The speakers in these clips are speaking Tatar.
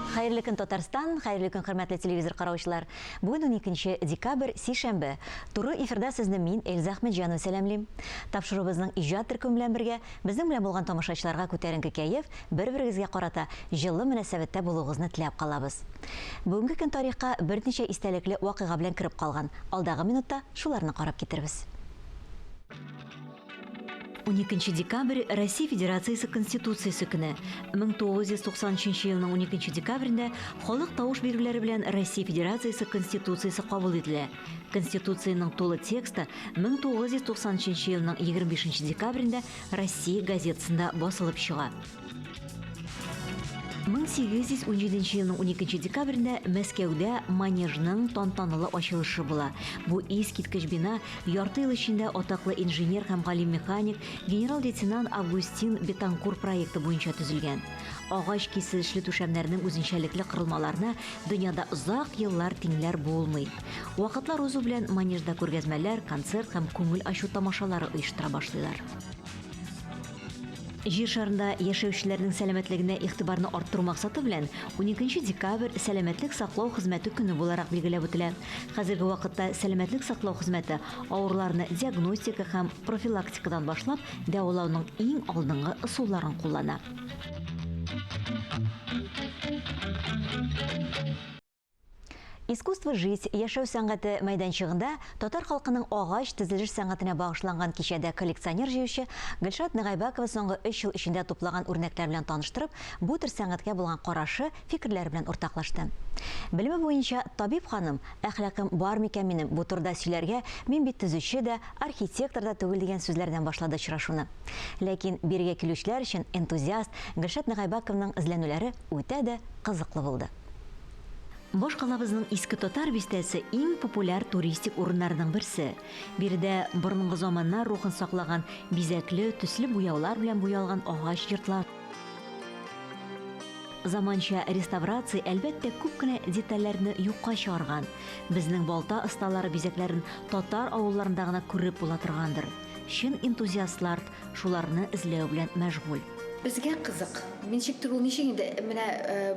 Хәерле көн, Татарстан, хәерле көн, хөрмәтле телевизор караучылар. Бүген 12 декабрь, сишәмбе. Туры эфирда сезне мин, Эльза Әхмәтҗанова сәламлим. Тапшыруыбызның иҗат төркеме белән бергә безнең белән булган тамашачыларга күтәренке кәеф, бер-берегезгә карата җылы мөнәсәбәттә булуыгызны теләп калабыз. Бүгенге көн тарихка берничә истәлекле вакыйга белән кереп калган. Алдагы минутта шуларны карап китербез. 12 декабрь Россия Федерациясе Конституциясе көне. 1993 елның 12 декабрендә халык тавыш бирүләре белән Россия Федерациясе Конституциясе кабул ителә. Конституциянең тулы тексты 1993 елның 25 декабрендә Россия газетасында басылып чыга. 1817 елның 12 декабрендә Мәскәүдә Манежның тантаналы ачылышы була. Бу искиткеч бина ярты ел эчендә атаклы инженер һәм галим-механик генерал-лейтенант Августин Бетанкур проекты буенча төзелгән. Агач киселешле түшәмнәрнең үзенчәлекле корылмаларына дөньяда озак еллар тиңләр булмый. Вакытлар узу белән Манежда күргәзмәләр, концерт һәм күңел ачу тамашалары оештыра башлыйлар. Җир шарында яшәүчеләрнең сәламәтлегенә игътибарны арттыру максаты белән 12 декабрь сәламәтлек саклау хезмәте көне буларак билгеләп үтелә. Хәзерге вакытта сәламәтлек саклау хезмәте авыруларны диагностика һәм профилактикадан башлап дәвалауның иң алдынгы ысулларын куллана. Искусство жить, яшәү сәнгате мәйданчыгында татар халкының агач төзелеш сәнгатенә багышланган кичәдә коллекционер җыючы Гөлшат Нагайбакова соңгы өч ел эчендә туплаган үрнәкләр белән таныштырып, бу төр сәнгатькә булган карашы, фикерләре белән уртаклашты. Белеме буенча табиб ханым, әхлакым бар микән минем, бу турыда сөйләргә, мин бит төзүче дә, архитектор да түгел дигән сүзләрдән башлады очрашуны. Ләкин бирегә килүчеләр өчен энтузиаст Гөлшат Нагайбакованың эзләнүләре үтә дә кызыклы булды. Башкалабызның Иске Татар бистәсе иң популяр туристик урыннарның берсе. Биредә борынгы заманнар рухын саклаган бизәкле, төсле буяулар белән буялган агач йортлар. Заманча реставрация, әлбәттә, күп кенә детальләрне юкка чыгарган. Безнең балта осталары бизәкләрен татар авылларында гына күреп була торгандыр. Чын энтузиастлар шуларны эзләү белән мәшгуль. Безгә кызык. Ничектер ул, ничек инде, менә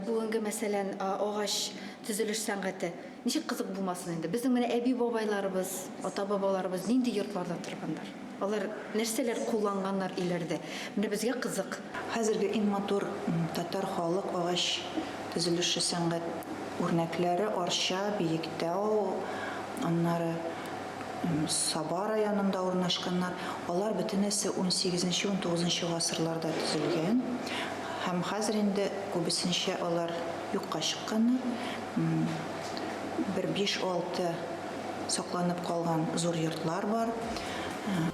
бүгенге, мәсәлән, агач төзелеш сәнгате, ничек кызык булмасын инде. Безнең менә әби-бабайларыбыз, ата-бабаларыбыз нинди йортларда торганнар? Алар нәрсәләр кулланганнар өйләрдә? Менә безгә кызык. Хәзерге иң матур татар халык агач төзелеше сәнгать үрнәкләре Арча, Биектау, аннары Саба районында урнашканнар. Алар бөтенесе унсигезенче-унтугызынчы гасырларда төзелгән һәм хәзер инде күбесенчә алар юкка чыкканнар. Бер биш-алты сакланып калган зур йортлар бар.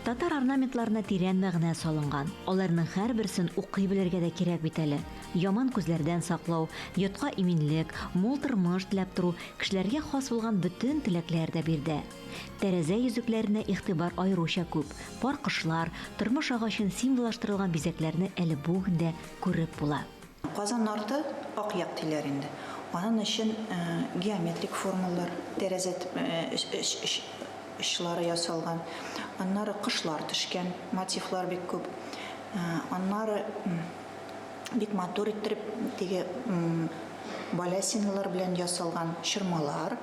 Татар орнаментларына тирән мәгънә салынган. Аларның һәрберсен укый белергә дә кирәк бит әле. Яман күзләрдән саклау, йортка иминлек, мул тормыш теләп тору, кешеләргә хас булган бөтен теләкләр дә биредә. Тәрәзә йөзекләренә игътибар аеруча күп. Пар кошлар, тормыш агачын символлаштырылган бизәкләрне әле бүген дә күреп була. Казан арты, ак як диләр инде. Анын өчен геометрик формалар, тәрәзә очлары ясалган. Аннары кошлар төшкән мотивлар бик күп. Аннары бик матур иттереп теге балясиналар белән ясалган чормалар,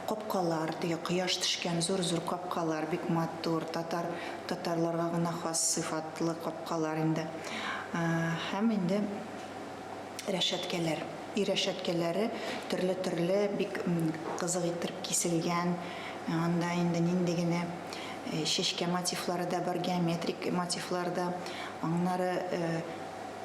капкалар, теге кояш төшкән зур-зур капкалар, бик матур, татар, татарларга гына хас сыйфатлы капкалар инде. Һәм инде рәшәткәләр. Өй рәшәткәләре төрле-төрле, бик кызык иттереп киселгән. Анда инде нинди генә чәчкә мотивлары да бар, геометрик мотивлар да. Аннары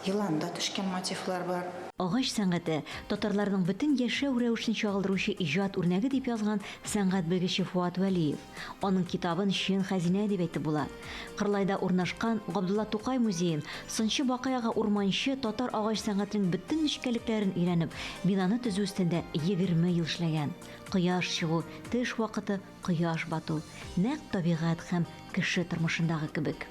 елан да төшкән мотивлар бар. Агач сәнгате, татарларның бөтен яшәү рәвешен чагылдыручы иҗат үрнәге, дип язган сәнгать белгече Фоат Вәлиев. Аның китабын чын хәзинә дип әйтеп була. Кырлайда урнашкан Габдулла Тукай музеен сынчы Бакый ага Урманче татар агач сәнгатенең бөтен нечкәлекләрен өйрәнеп, бинаны төзү өстендә 20 ел эшләгән. Кояш чыгу, төш вакыты, кояш бату, нәкъ табигать һәм кеше тормышындагы кебек.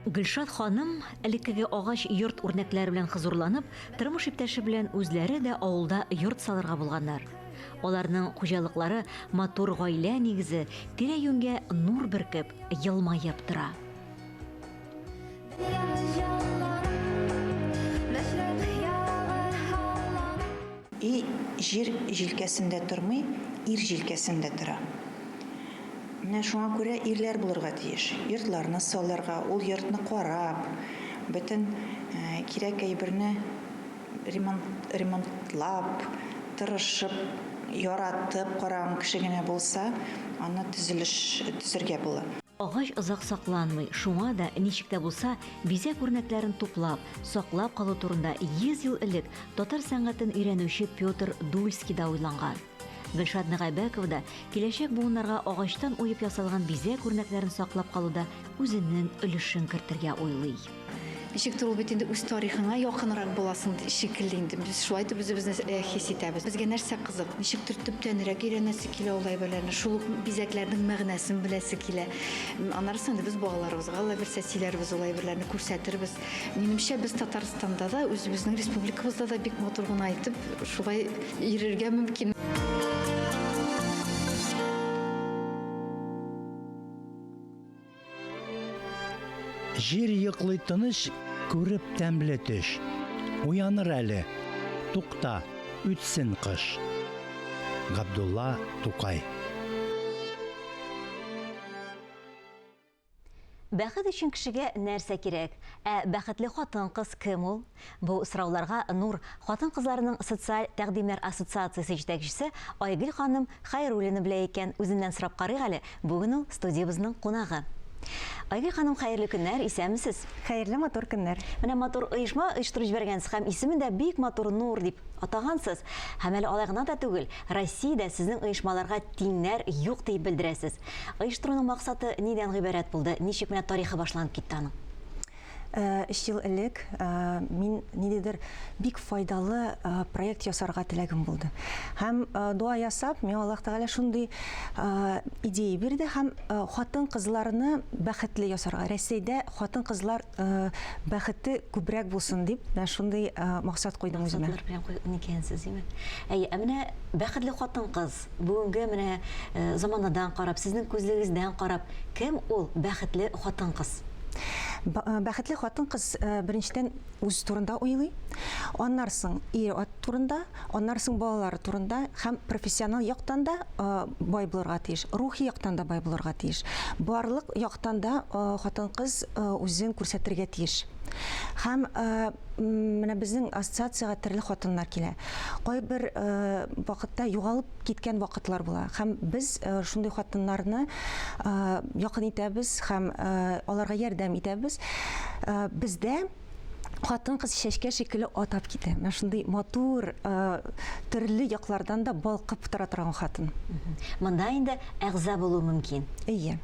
Гөлшат ханым, элеккеге агач йорт үрнәкләре белән хозурланып, тормыш иптәше белән үзләре дә авылда йорт салырга булганнар. Аларның хуҗалыклары матур гаилә нигезе, тирә-юньгә нур бөркеп, елмаеп тора. Җир җилкәсендә тормый, ир җилкәсендә тора. Менә шуңа күрә ирләр булырга тиеш. Йортларны салырга, ул йортны карап, бөтен кирәк әйберне ремонт, ремонтлап, тырышып, яратып караган кеше генә булса, аны төзелеш төзергә була. Агач озак сакланмый, шуңа да, ничек тә булса, бизәк үрнәкләрен туплап, саклап калу турында 100 ел элек татар сәнгатен өйрәнүче Петр Дульский да уйланган. Гөлшат Нагайбәкова да киләчәк буыннарга агачтан уеп ясалган бизәк үрнәкләрен саклап калуда үзенең өлешен кертергә уйлый. Ничектер ул бит инде үз тарихыңа якынрак буласың шикелле инде. Без шулай итеп үзебезне э, хис итәбез. Безгә нәрсә кызык? Ничектер төптәнрәк өйрәнәсе килә ул әйберләрне, шул ук бизәкләрнең мәгънәсен беләсе килә. Аннары соң инде без балаларыбызга Алла бирсә сөйләрбез ул әйберләрне, күрсәтербез. Минемчә, без Татарстанда да, үзебезнең республикабызда да бик матур гына итеп шулай йөрергә мөмкин. Җир йоклый тыныч, күреп тәмле төш. Уяныр әле, тукта, үтсен кыш. Габдулла Тукай. Бәхет өчен кешегә нәрсә кирәк? Ә бәхетле хатын-кыз кем ул? Бу сорауларга Нур хатын-кызларының социаль тәкъдимнәр ассоциациясе җитәкчесе Айгөл ханым Хәйруллина белә икән, үзеннән сорап карыйк әле, бүген ул студиябезнең кунагы. Айгөл ханым, хәерле көннәр, исәнмесез? Хәерле матур көннәр. Менә матур оешма оештырып җибәргәнсез һәм исемен дә бик матур Нур дип атагансыз. Һәм әле алай гына да түгел, Россиядә сезнең оешмаларга тиңнәр юк диеп белдерәсез. Оештыруның максаты нидән гыйбарәт булды, ничек менә тарихы башланып китте аның? Өч ел элек мин ниндидер бик файдалы проект ясарга теләгем булды. Һәм дога ясап, миңа Аллаһ Тәгалә шундый идея бирде һәм хатын-кызларны бәхетле ясарга, Рәсәйдә хатын-кызлар бәхете күбрәк булсын дип, менә шундый максат куйдым үземә. Максатлар белән куйган икәнсез, димәк. Әйе, ә менә бәхетле хатын-кыз бүгенге менә заманадан карап, сезнең күзлегездән карап, кем ул бәхетле хатын-кыз? Бәхетле хатын-кыз беренчедән үз турында уйлый, аннан соң ир-ат турында, аннан соң балалары турында һәм профессионал яктан да бай булырга тиеш, рухи яктан да бай булырга тиеш. Барлык яктан да хатын-кыз үзен күрсәтергә тиеш. Һәм менә безнең ассоциациягә төрле хатыннар килә. Кайбер вакытта югалып киткән вакытлар була. Һәм без шундый хатыннарны якын итәбез һәм аларга ярдәм итәбез. Бездә хатын-кыз чәчкә шикелле атап китә. Менә шундый матур, төрле яклардан да балкып тора торган хатын. Монда инде әгъза булу мөмкин. Әйе,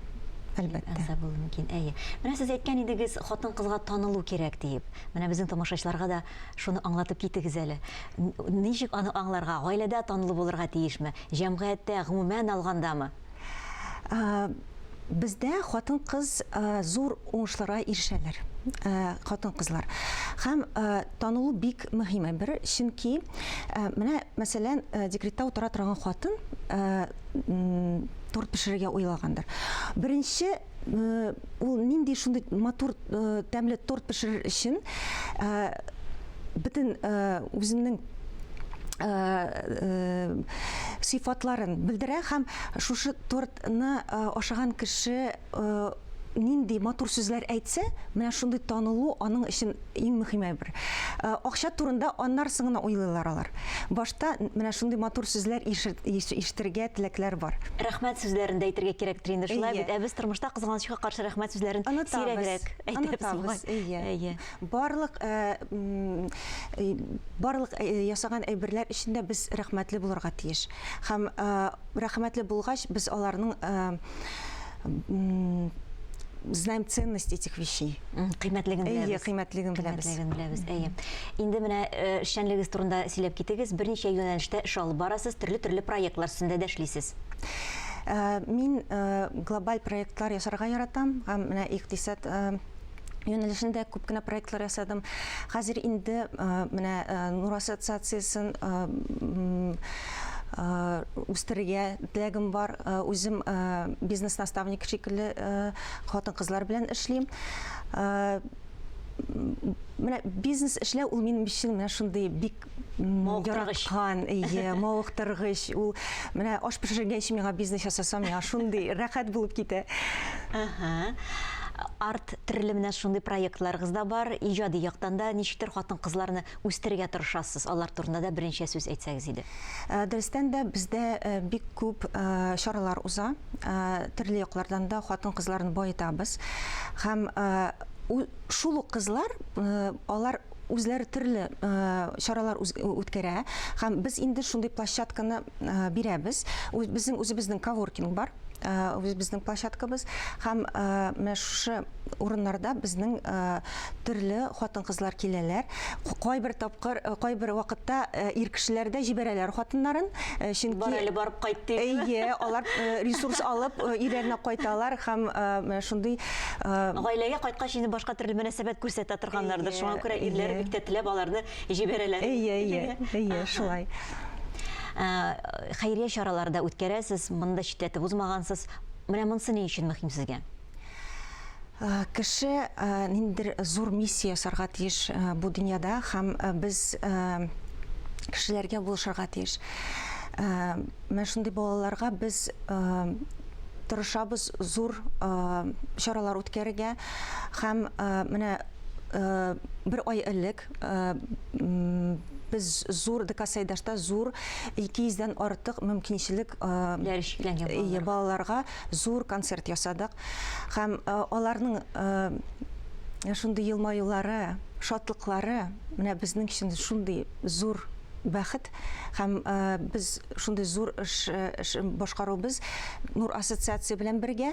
әлбәттә. Әгъза булу мөмкин, әйе. Менә сез әйткән идегез, хатын-кызга танылу кирәк диеп. Менә безнең тамашачыларга да шуны аңлатып китегез әле. Ничек аны аңларга? Гаиләдә танылу булырга тиешме? Җәмгыятьтә, гомумән алгандамы? Бездә хатын-кыз зур уңышларга ирешәләр, хатын-кызлар. Һәм танылу бик мөһим әйбер, чөнки менә, мәсәлән, декретта утыра торган хатын торт пешерергә уйлагандыр. Беренче ул нинди шундый матур тәмле торт пешерер өчен бөтен үзенең сыйфатларын белдерә һәм шушы тортны ашаган кеше нинди матур сүзләр әйтсә, менә шундый танылу аның өчен иң мөһим әйбер. Акча турында аннары соң гына уйлыйлар алар. Башта менә шундый матур сүзләр ишетергә теләкләр бар. Рәхмәт сүзләрен дә әйтергә кирәктер инде, шулай бит? Ә без тормышта кызганычка каршы рәхмәт сүзләрен сирәгрәк әйтәбез. Онытабыз, әйе. Барлык барлык ясаган әйберләр өчен дә без рәхмәтле булырга тиеш. Һәм рәхмәтле булгач, без аларның знаем ценность этих вещей. Кыйммәтлеген беләбез. Әйе, кыйммәтлеген беләбез. Кыйммәтлеген беләбез, әйе. Инде менә эшчәнлегегез турында сөйләп китегез. Берничә юнәлештә эш алып барасыз, төрле-төрле проектлар өстендә дә эшлисез. Мин глобаль проектлар ясарга яратам һәм менә икътисад юнәлешендә күп кенә проектлар ясадым. Хәзер инде менә Нур ассоциациясен үстерергә теләгем бар. Үзем бизнес-наставник шикелле хатын-кызлар белән эшлим. Менә бизнес эшләү ул минем өчен менә шундый бик яраткан, әйе, мавыктыргыч. Ул менә аш пешергәнче миңа бизнес ясасам, миңа шундый рәхәт булып китә. Ага. Арт төрле менә шундый проектларыгыз да бар. Иҗади яктан да ничектер хатын-кызларны үстерергә тырышасыз. Алар турында да берничә сүз әйтсәгез иде. Э, дөрестән дә бездә э, бик күп э, чаралар уза. Төрле яклардан да хатын-кызларны баетабыз. Һәм шул ук кызлар, алар үзләре төрле чаралар үткәрә һәм без инде шундый площадканы бирәбез. Безнең үзебезнең коворкинг бар, үзебезнең площадкабыз һәм менә шушы урыннарда безнең төрле хатын-кызлар киләләр. Кайбер тапкыр, кайбер вакытта ир кешеләр дә җибәрәләр хатыннарын, чөнки Бар әле барып кайт дип. Әйе, алар ресурс алып өйләренә кайталар һәм менә шундый Гаиләгә кайткач инде башка төрле мөнәсәбәт күрсәтә торганнардыр. Шуңа күрә ирләре бик тә теләп аларны җибәрәләр. Әйе, әйе, әйе, шулай. Хәйрия чаралары да үткәрәсез, моны да читләтеп узмагансыз. Менә монысы ни өчен мөһим сезгә? Кеше ниндидер зур миссия ясарга тиеш бу дөньяда һәм без кешеләргә булышырга тиеш. Менә шундый балаларга без тырышабыз зур чаралар үткәрергә һәм менә бер ай элек без зур ДК Сайдашта зур 200 дән артык мөмкинчелек балаларга зур концерт ясадык. Һәм аларның шундый елмаюлары, шатлыклары менә безнең өчен шундый зур бәхет һәм без шундый зур эш, эш башкаруыбыз Нур ассоциация белән бергә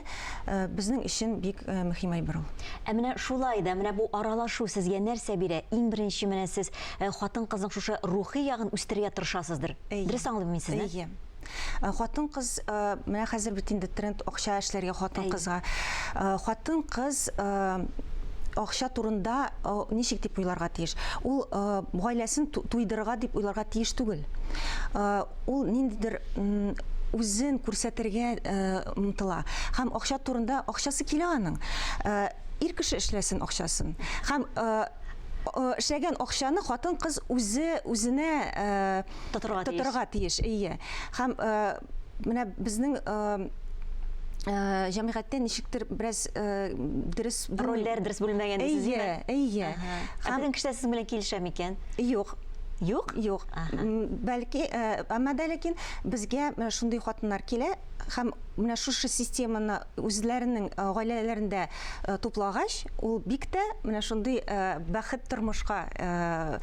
безнең өчен бик мөһим әйбер ул. Ә менә шулай да, менә бу аралашу сезгә нәрсә бирә? Иң беренче менә сез хатын-кызның шушы рухи ягын үстерергә тырышасыздыр. Дөрес аңлыйм мин сезне? Әйе. Э, хатын-кыз э, менә хәзер бит инде тренд акча эшләргә хатын-кызга. Э, хатын-кыз акча турында ничек дип уйларга тиеш? Ул гаиләсен туйдырырга дип уйларга тиеш түгел. Ул ниндидер үзен күрсәтергә омтыла. Һәм акча турында акчасы килә аның. Ир кеше эшләсен акчасын. Һәм эшләгән акчаны хатын-кыз үзе үзенә тотырга тиеш. Тотырга тиеш, әйе. Һәм э, менә безнең э, э, җәмгыятьтә ничектер бераз дөрес рольләр дөрес бүленмәгән дисез, Әйе, әйе. Һәм безнең кешеләр сезнең белән килешә микән? Юк. Юк? Юк. Бәлки, әмма дә ләкин безгә шундый хатыннар килә һәм менә шушы системаны үзләренең гаиләләрендә туплагач, ул бик тә менә шундый бәхет тормышка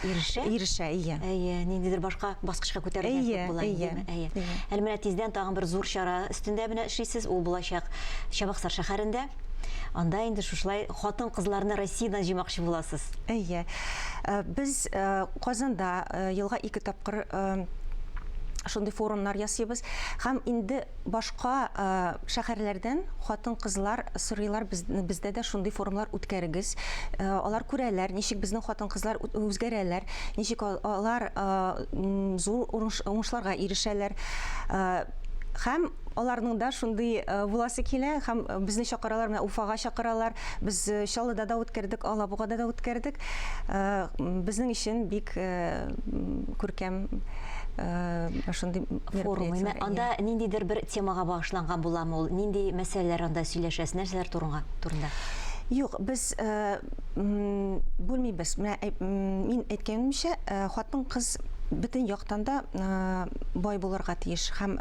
ирешә. Ирешә, әйе. Әйе, ниндидер башка баскычка күтәрелгән кебек була инде. Әйе. Әле менә тиздән тагын бер зур чара өстендә менә эшлисез, ул булачак Чабаксар шәһәрендә. Анда инде шушылай хатын-кызларны Россиядән җыймакчы буласыз. Әйе. Без Казанда елга ике тапкыр шундый форумнар ясыйбыз һәм инде Башка шәһәрләрдән хатын-кызлар сорыйлар, бездә дә шундый форумлар үткәрегез. Алар күрәләр, ничек безнең хатын-кызлар үзгәрәләр, ничек алар зур уңышларга ирешәләр. Һәм аларның да шундый буласы килә, һәм безне чакыралар, менә Уфага чакыралар. Без Чаллыда да үткәрдек, Алабугада да үткәрдек. Безнең өчен бик күркәм шундый форум. Анда ниндидер бер темага багышланган буламы ул? Нинди мәсьәләләр анда сөйләшәсез? Нәрсәләр турында? Турында? Юк, без бүлмибез. Менә мин әйткәнемчә, хатын-кыз бөтен яктан да бай булырга тиеш һәм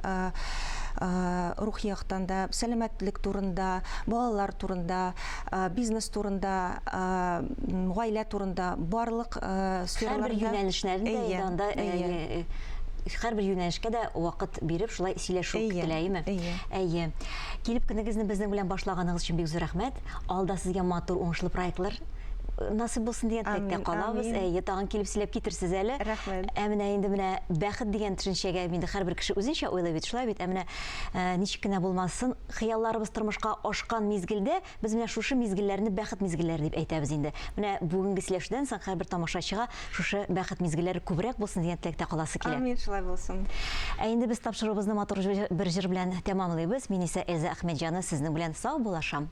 рухи яктан да, сәламәтлек турында, балалар турында, бизнес турында, гаилә турында барлык сфераларда. Һәрбер юнәлешләрендә инде анда һәрбер юнәлешкә дә вакыт биреп шулай сөйләшү көтелә, әйеме? Әйе. Килеп көнегезне безнең белән башлаганыгыз өчен бик зур рәхмәт. Алда сезгә матур, уңышлы проектлар насыйп булсын дигән теләктә калабыз. Әйе, тагын килеп сөйләп китерсез әле. Рәхмәт. Ә менә инде менә бәхет дигән төшенчәгә инде һәрбер кеше үзенчә уйлый бит, шулай бит? Ә менә ничек кенә булмасын, хыялларыбыз тормышка ашкан мизгелдә Без менә шушы мизгелләрне бәхет мизгелләре дип әйтәбез инде. Менә бүгенге сөйләшүдән соң һәрбер тамашачыга шушы бәхет мизгелләре күбрәк булсын дигән теләктә каласы килә. Амин, шулай булсын. Ә инде без тапшыруыбызны матур бер җыр белән тәмамлыйбыз. Мин исә Эльза Әхмәтҗанова сезнең белән сау булашам.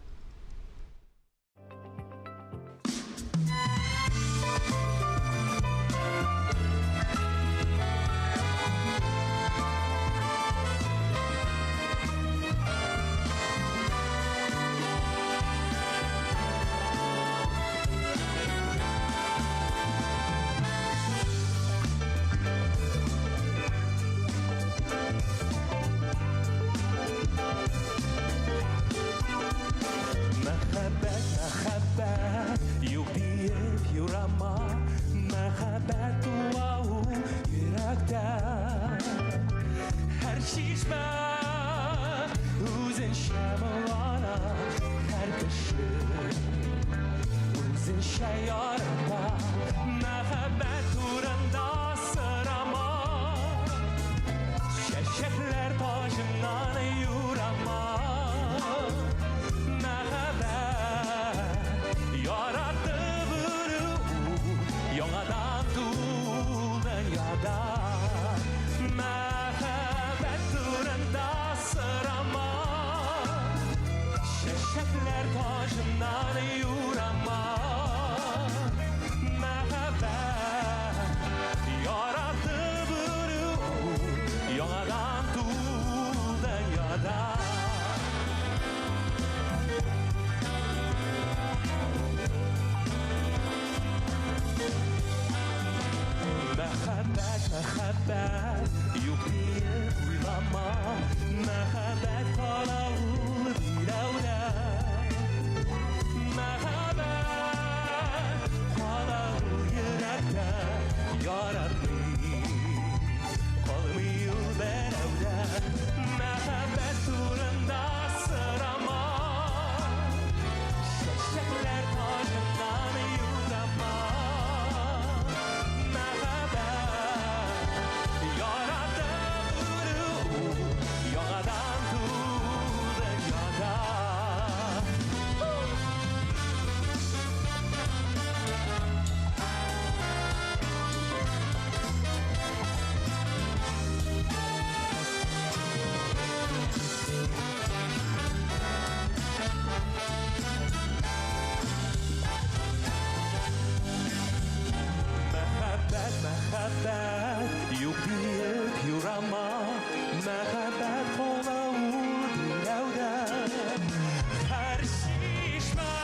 Үзенчә ярата. Мәхәббәт турында сорама, Чәчәкләр таҗыннан юрама. Мәхәббәт яратып үлү, Яңадан туу дөньяда. Мәхәббәт турында сорама, Чәчәкләр таҗыннан юрама. Мәхәббәт яратып үлү, Яңадан туу дөньяда. Мәхәббәт, мәхәббәт, юк диеп уйлама, Мәхәббәт кала ул биләүдә. Мәхәббәт кала ул йөрәктә, Яратмый калмый ул берәүдә. Мәхәббәт турында сорама, Чәчәкләр таҗыннан юрама. Мәхәббәт яратып үлү, Яңадан туу дөньяда. Мәхәббәт, мәхәббәт, юк диеп юрама, Мәхәббәт кала ул биләүдә. Һәр чишмә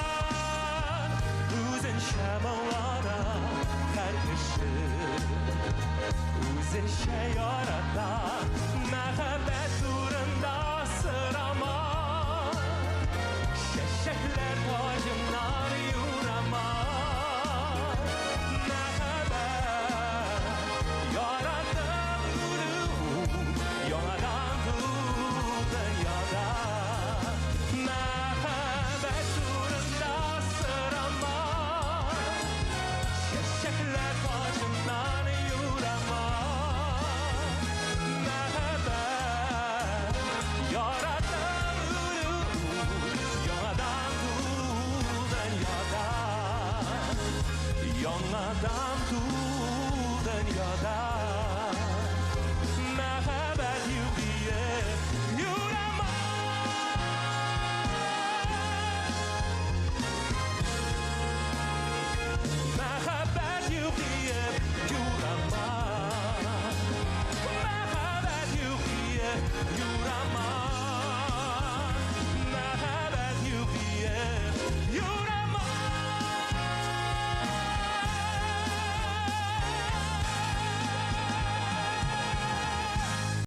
үзенчә моңлана, Һәр кеше үзенчә ярата. Мәхәббәт турында сорама, Чәчәкләр таҗыннан юрама. Мәхәббәт яратып үлү, Яңадан туу дөньяда. Мәхәббәт турында сорама, Чәчәкләр таҗыннан юрама. Мәхәббәт яратып үлү, Яңадан туу дөньяда. Яңадан туу дөньяда.